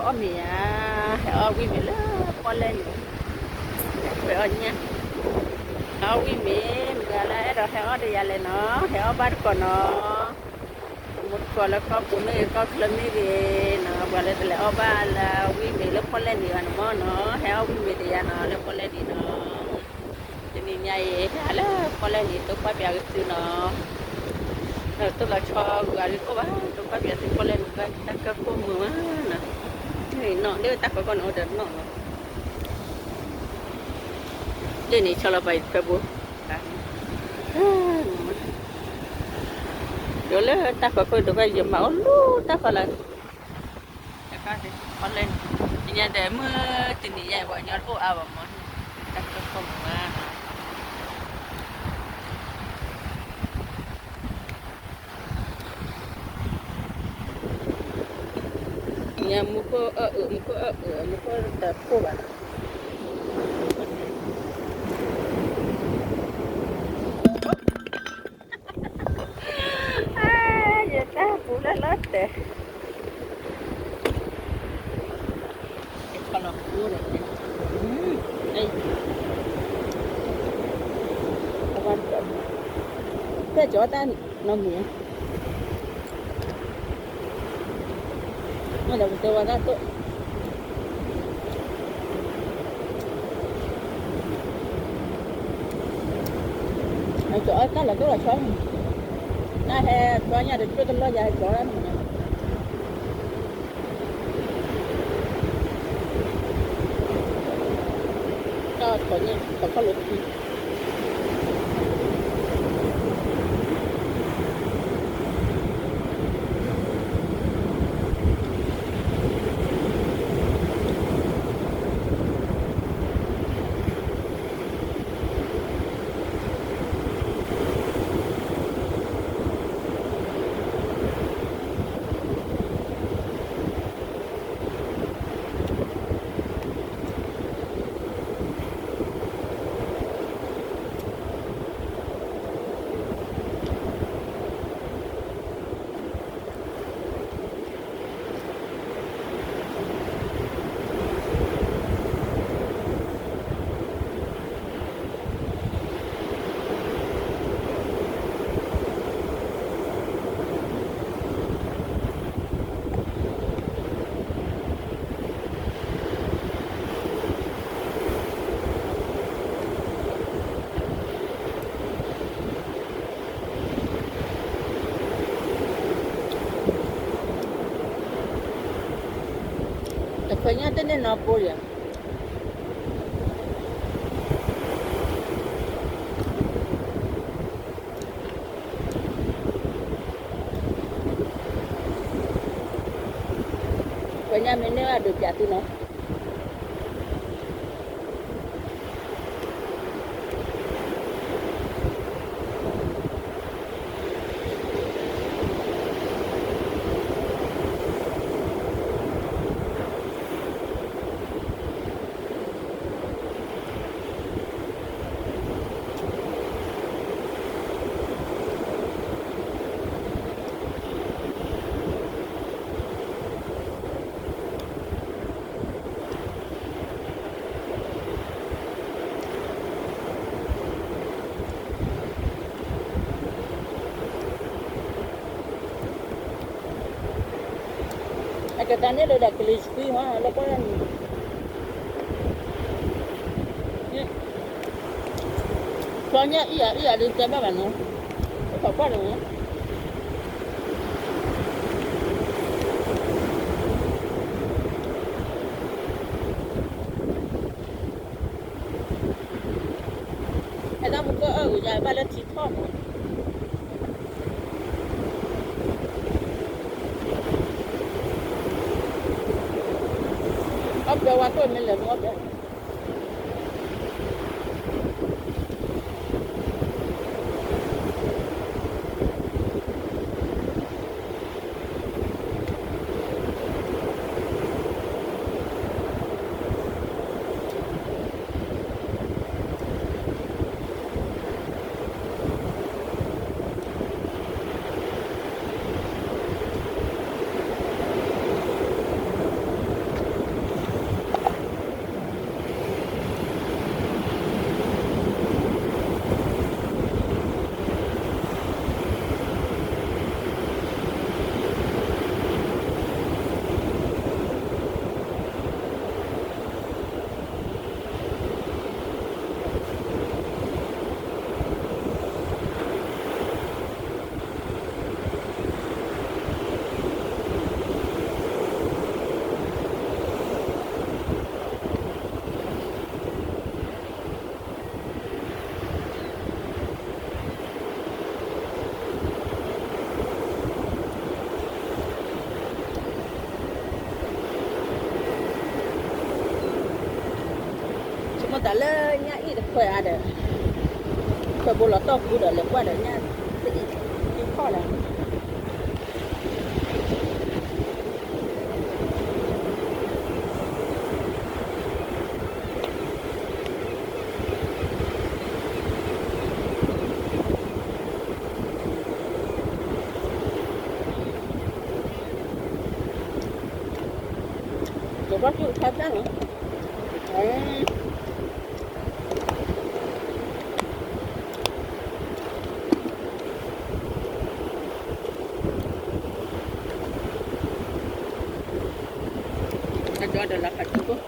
အီၣ်မ့ၤဧါ, ဟဲအီၣ်ဝံၣ်မ့ၤလၢပီၣ်လဲၣ်န့ၣ်, ဝဲအီၣ်ညၣ်, ဟဲအီၣ်ဝံၣ်မ့ၤ, မုၢ်ဂၤလၢအဲၣ်ဒိးဟဲအီၣ်ဒီးယၤလဲၣ်နီၤ, ဟဲအီၣ်ဘၣ်တကိးနီၤ, တမူတကိးလၢကီၢ်ပူၤမ့ၢ်ဂ့ၤ ကီၢ်ချၢမ့ၢ်ဂ့ၤနီၤ, ပှၤလၢတလဲၤအီၣ်ဘၣ်လၢဝံၣ်မ့ၤလၢပီၣ်လဲၣ်န့ၣ်ဘၣ်န့ၣ်မ့ၢ်နီၤ, ဟဲအီၣ်ဝံၣ်မ့ၤဒီးယၤနီၤ လၢပီၣ်လဲၣ်န့ၣ်နီၤ. တနံၤညါအံၤ ဟဲလၢပီၣ်လဲၣ်န့ၣ် တိၢ်ကွၢ်ပၠးက့ၤသုနီၤ, တိၢ်လီၤဆီဂုၤအီၤဒ်တအိၣ်ဘၣ်, တိၢ်ကွၢ်ပၠးသုပီၣ်လဲၣ်န့ၣ် တၢ်ကၢၢ်ခိၣ်မုာ်မးနီၤ, နီၣ်ဒ်တၢ်ကီကီၢ်န့ၣ်အိၣ်ဒီးနီၣ်နီၤ, ဒ်န့ၣ်ဆီလီၤပှၤအံၤခွဲးဘိ, ဒီးလၢတၢ်ကီခိၣ်ဒိးကွၢ်ယမၤအိၣ်လူၤတၢ်ကီလၢ ပီၣ်လဲၣ်န့ၣ်, ညါဒီးမုၢ်တနံၤညါအံၤ ပှၤကညီတအိၣ်အါဘၣ်မ့ၢ်, တၢ်ကီခိၣ်မုာ်မးနီၤ. ညါမူခိၣ်အၢအုး, မူခိၣ်အၢအုး, မူခိၣ်တၢ်ခိၣ်ဘၣ်နီၤ. ယတၢ်ပူၤလၢလီၤတဲာ်, ယခီလီၤပူၤဒီး, ဖဲကၠီတၢ်နီတမံၤ, မ့ၢ်ဒီးပတဲဝဲဒၣ်တိၣ် ကၠီအတၢ်လီၤတိၢ်လီၤဆီ, နဟဲကၠီညါဒီးကၠိတလီၢ်ယၤကၠီဒၣ်န့ၣ်, တၢ်ထီၣ်ညၣ်ထီၣ်ခီၣ်လိာ်ခံ တခွဲးညၣ်တန့ၢ်နီၢ်ပိယၤ, ခွဲးညၣ်မ့ၢ်န့ၢ်ဘၣ်ဒုးပၠးသုနီၤ. အကတၢၢ်န့ၣ်ဒီးကလံၤဆှံမး လၢပီၣ်လဲၣ်န့ၣ်, ကျီညၣ်အံၤအံၤအံၤဒုးတဲဘၣ်ဘၣ်နီၤ, ပှၤကွၢ်လီၤ. အဲၣ်ဒိးမူခိၣ်အၢၣ်ဂ့ၤယၤဘၣ်လၢထံထီၣ်မး, အီၣ်ပှဲၤဝါကိၣ်မ့ၢ်လဲၤမ့ၢ်အီၣ်ပှဲၤ လၢညၣ်အံၣ်တခွဲးအါဒီး, ခွဲးဘိလီၤတီၢ်ပူၤဒီး လဲၤကွၢ်ဒီးညၣ်အံၣ်, ကခီၣ်ဒီး ကဘၣ်ဖုၣ်ခါတၢ်နီၤ. အကၠီဒီးလၢခါထူၣ်ဖိ တၢ်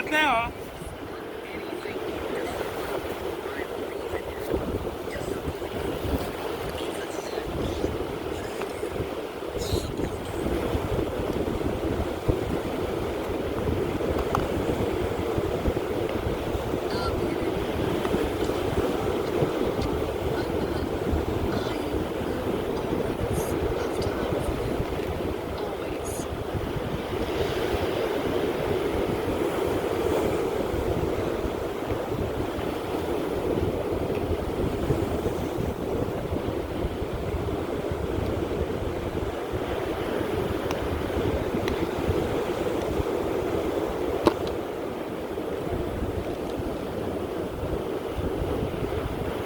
ကျဲအ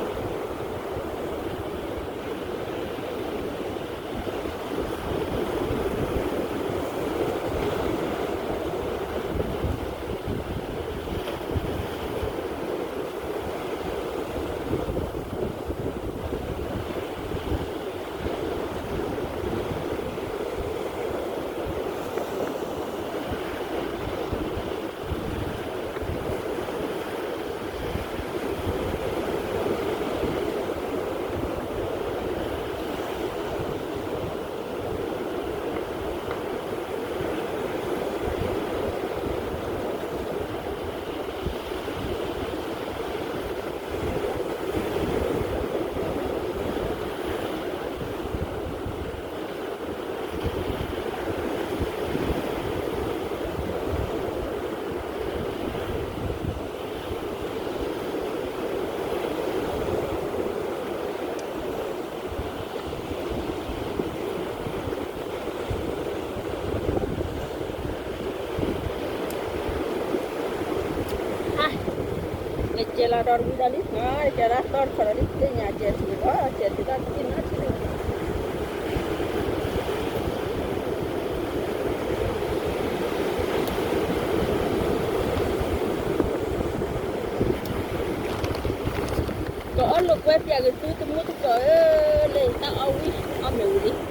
ီၤ နကဲလီၤဒီးတဝံၤဒီးလံ, နကဲလီၤတီတခီဒီးလံ, လၢညါကဲတုၤဒီး ကဲတုၤတၢ်တက့ၢ်နီၤထံၣ်န့ၣ် ကအီၣ်လိာ်ကွဲပၠးက့ၤသုတမူတကိးဧၢ, လၢတၢ်အီၣ်ဝံၣ်အီၣ်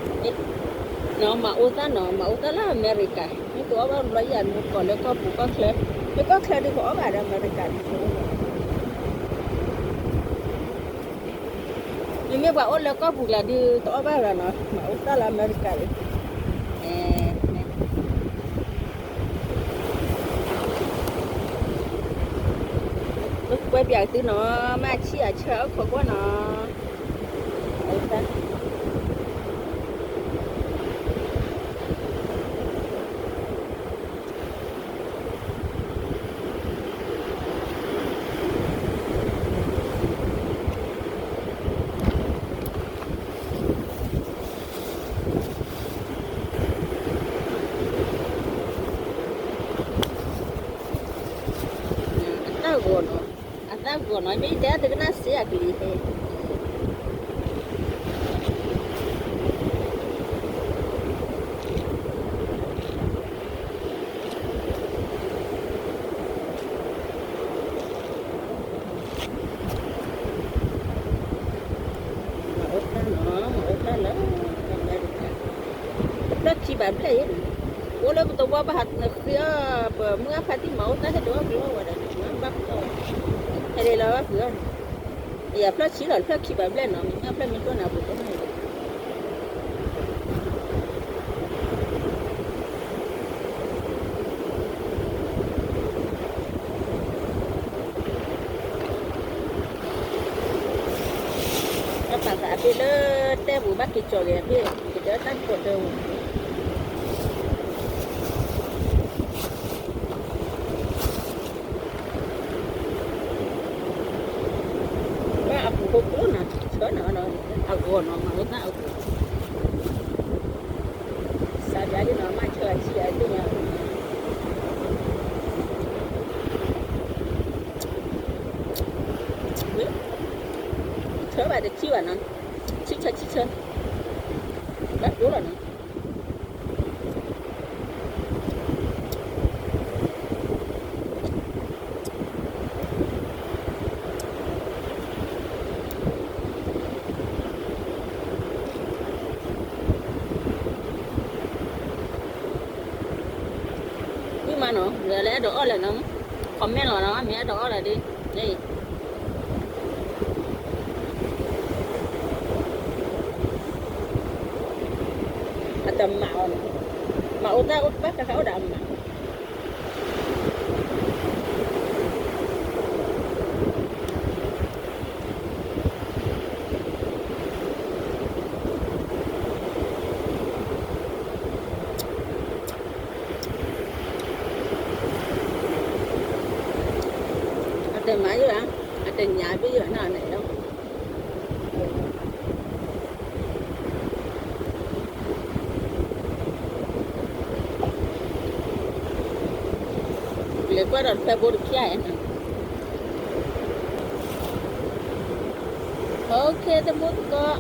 မ့ၢ်ဝံၤလံ, နီၤမၤအိၣ်သၣ်နီၤ မၤအိၣ်သၣ်လၢအမဲရကၤ, မ့ၢ်ကအီၣ်ဘၣ်ဘျီယၤမူကိးလၢကီၢ်ပူၤကီၢ်ချၢ, လၢကီၢ်ချၢဒုးကအီၣ်ဘၣ်ဒီးအမဲရကၤဒုး မ့မ့ၢ်ပှၤအိၣ်လၢကီၢ်ပူၤကျါဒုးတအီၣ်ဘၣ်လီၤနီၤ, မၤအိၣ်သၣ်လၢအမဲရကၤလံ, လၢကွဲပၠးသုနီၤ, မ့ၢ်ဆံၣ်အဆၢအီၣ်ခိးကွၢ်နီၤ, အတၢ်ဂီၤနီၤ, အသၣ် အဂီၢ်နီၤ မ့ၢ်တဲတကနၣ်စ့အကလံၤဟဲ မၤအိၣ်တၢ်နီၤ မၤအိၣ်တၢ်လၢ အမဲရကၤ တဖျၢၣ်ခံဘၣ်ဘျဲၣ်အံၤနီၤ အိၣ်လၢပသဝီဘၣ်ဟးဃ့အီၣ် ပမုၢ်အဖါတံၢ်မၤအိၣ်တၢ်ဟဲဒုးအီၣ်ကလီဝဲဒီး မၤဘၣ်ကီ ဟဲဒၣ်လီၤဘၣ်ဃ့အီၣ်န့ၣ် ယဖျၢၣ်ဆံလီၤ တဖျၢၣ်ခံဘၣ်ဘျဲၣ်နီၤ မ့ၢ်မ့ၢ်ဖျၢၣ်မ့ၢ်ဒိၣ်န့ၣ် အပူၤဒိၣ်န့ၣ် အပာ်သးအဘ့ၣ်လၢတဲပူၤဘၣ်က့ၤကၠီၤက့ၤအဘ့ၣ် ကဒၢတၢ်ကီၢ်တၢ်ဝဲ ဘၣ်အပူၤဖိကျိနီၤ ဆၢနီၤ အဂီၢ်နီၤ မၤဝဲသၣ်အဂီၢ် စးဒ်နီၤ မၤဆၢအဆံၣ်အဒိၣ်ညါ ဆၢဘၣ်တဆံၣ်ဘၣ်နီၤ ဆံၣ်ဆၢဆံၣ်ဆၢ ဘၣ်ဒိလီၤနီၤ ဝံၤမးနီၤ လၢအဲၣ်ဒိးအီၣ်လဲၣ်နီၤ comment လီၤနီၤ မ့ၢ်အဲၣ်ဒိးအီၣ်လဲၣ်ဒ် အတမၤအီၤနီၤ မၤအိၣ်တၢ်အိၣ်တဘၣ်တခါအိၣ်ဒီးအမၤ အတမၤယဘၣ် အတညါဘၣ်ယဘၣ်နီၤန့ၣ်လီၤ လဲၤကွၢ်ဒီးတဖဲဘိတဖျၢၣ်နီၤ OK တမူတကိး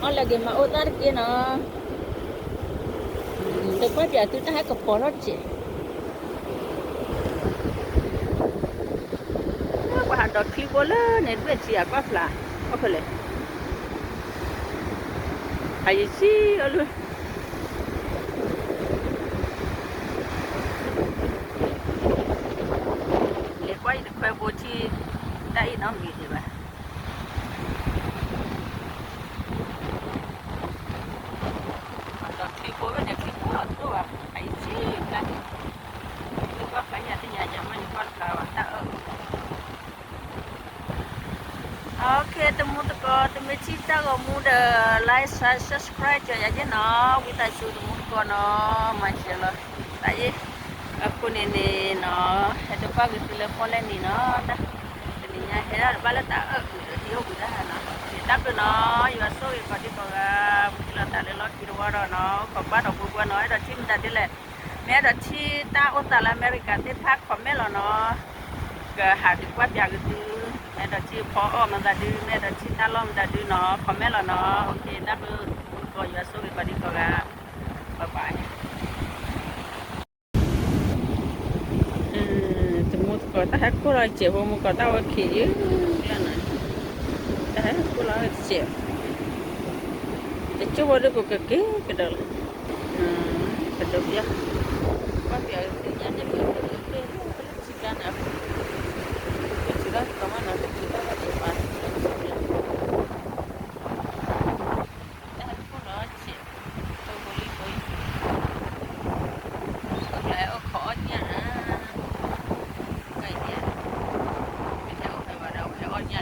အီၣ်လဲၤက့ၤမၤအိၣ်သၣ်တက့ၢ်နီၤ တကွၢ်ပၠးသုတၢ်ဟဲကပီၤထီၣ်တစဲး ပှၤဟးဒီးချံဘိလၢန့ၣ် တဘ့ၣ်ထံအကွၢ်ဖျါ အီၣ်ဖဲလဲၣ် အယံၤဆံအီၤလၢ လဲၤကွၢ်ယတခွဲဘိထံ တၢ်အံၤနီတမံၤဒံးဘၣ် ဒီးချံဘိဝဲန့ၣ် ချံဘိလီၤတဒိၣ်ဘၣ် အယံၤဆံဖျါန့ၣ် ယကွၢ်ဖျါယၤသ့ၣ်ညါယၤမ့ၢ်ယကွၢ်ဖျါဘၣ်တၢ်အၢၣ် OK တမူတကိး တမ့ၢ်ထံၣ်တၢ်ဂီၤမူဒီး like share subscribe ကၠီၤယၤယ့ၣ်နီၤ ဝံသးစူၤတမူတကိးနီၤ မၤစၢၤလီၤ တၢ်အံၤ အဃိန့ၣ်န့ၣ်နီၤ ဟဲတပၣ်ဂ့ၤသုလၢဖီလဲၣ်နံၤနီၤ တနံၤညါဟဲဒၣ်တဘၣ်လၢတၢ်အၢၣ်ကွံာ်ဒီးဟံၣ်အိၣ်ကွံာ်တၢ်နီၤ တၢ်ဘျုးနီၤ ယွၤဆိၣ်ဂ့ၤကိးဒံကိးဂၤ မုၢ်လီၤသးလၢလီၢ်ခံတဝီဒီးနီၤ ခိးကွၢ်ဒီးပှၤပှၤနီၤ အဲၣ်ဒိးထံၣ်မတၤဒ်လဲၣ် မ့ၢ်အဲၣ်ဒိးထံၣ်တၢ်အိၣ်သးလၢအမဲရကၤသ့ၣ်တဖၣ် comment လီၤနီၤ ကဟးဒုးကွၢ်ပၠးက့ၤသု မ့ၢ်အဲၣ်ဒိးထံၣ်ဖီအီၣ်မတၤဒု မ့ၢ်အဲၣ်ဒိးထံၣ်တၢ်လီၢ်မတၤဒုနီၤ comment လီၤနီၤ OK တၢ်ဘျုး တမူတကိး ယွၤဆိၣ်ဂ့ၤကိးဒံကိးဂၤ bye bye တမူတကိး တၢ်ဟဲခိၣ်လီၤစဲး ဖိမုၣ်ကီးတၢ်ဝဲခံးယုၢ်လီၤနီၤ တၢ်ဟဲခိၣ်လီၤစဲး တကၠိဖိဒ်ကိးကက့ၤကဒီးလီၤ ကဒီးပျၢ် ကွၢ်ပၠးသ့ၣ်ညါန့ၣ် ပှၤပှၤပှၤလၢထံကျါန့ၣ် ပထံၣ်တၢ်ကီမးနီၤ တထံၣ်တၢ်ကီဘၣ် တၢ်ဟဲခိၣ်လီၤစဲး တၢ်ဖိလံဖိအံၤ ပကလဲၤအိၣ်ခိးအီၣ်ညၣ်နၤ ကဲ မ့ၢ်တဲအိၣ်ဖဲဘၣ်ဒီး ပဟဲအီၣ်ညၣ်လ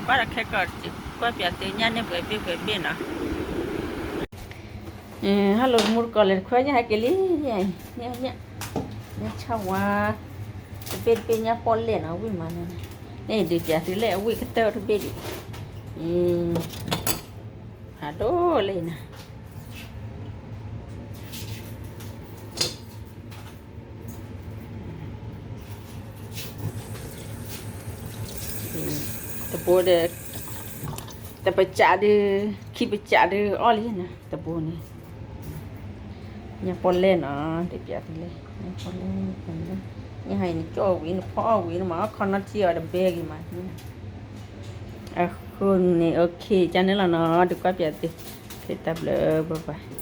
ၢ ခဲကီးကွၢ်ဒီးခဲကီး ကွၢ်ပၠးသ့ၣ်ညါန့ၣ် ပှဲၤဘ့ၣ်ပှဲၤဘ့ၣ်နီၤ hello တမူတကိး လဲၤတခွဲညၣ်ဟဲက့ၤလံ ညၣ် ညၣ် ညၣ်ဆၣ်ဝါ တဘ့ၣ်တဘ့ၣ်ညၣ်ပီၣ်လဲၣ်နီၤ ဝံၣ်မးန့ၣ် န့ၣ်ဒုးပၠးသုလၢအဝံၣ်ကတၢၢ်တဘ့ၣ်ဒံး ဖးဒိၣ်လံနီၤ အိၣ်ဒီး တပစးဒုး ခံပစးဒုးအီၣ်လံနၤ တဘိန့ၣ် ညါပီၣ်လဲၣ်နီၤ တပျးသုလဲၣ် ညါပီၣ်လဲၣ် ညါဟါအံၤနကၠီၣ်ဝံၤ နဖီအီၣ်ဝံၤ နမၤအီၣ်ခီနီထံအီၤတဘဲဂ့ၤမး အဃိန့ၣ် okay ကန့ၣ်လီၤနီၤ ဒုးကွၢ်ပျးသု okay တၢ်ဘျုး bye bye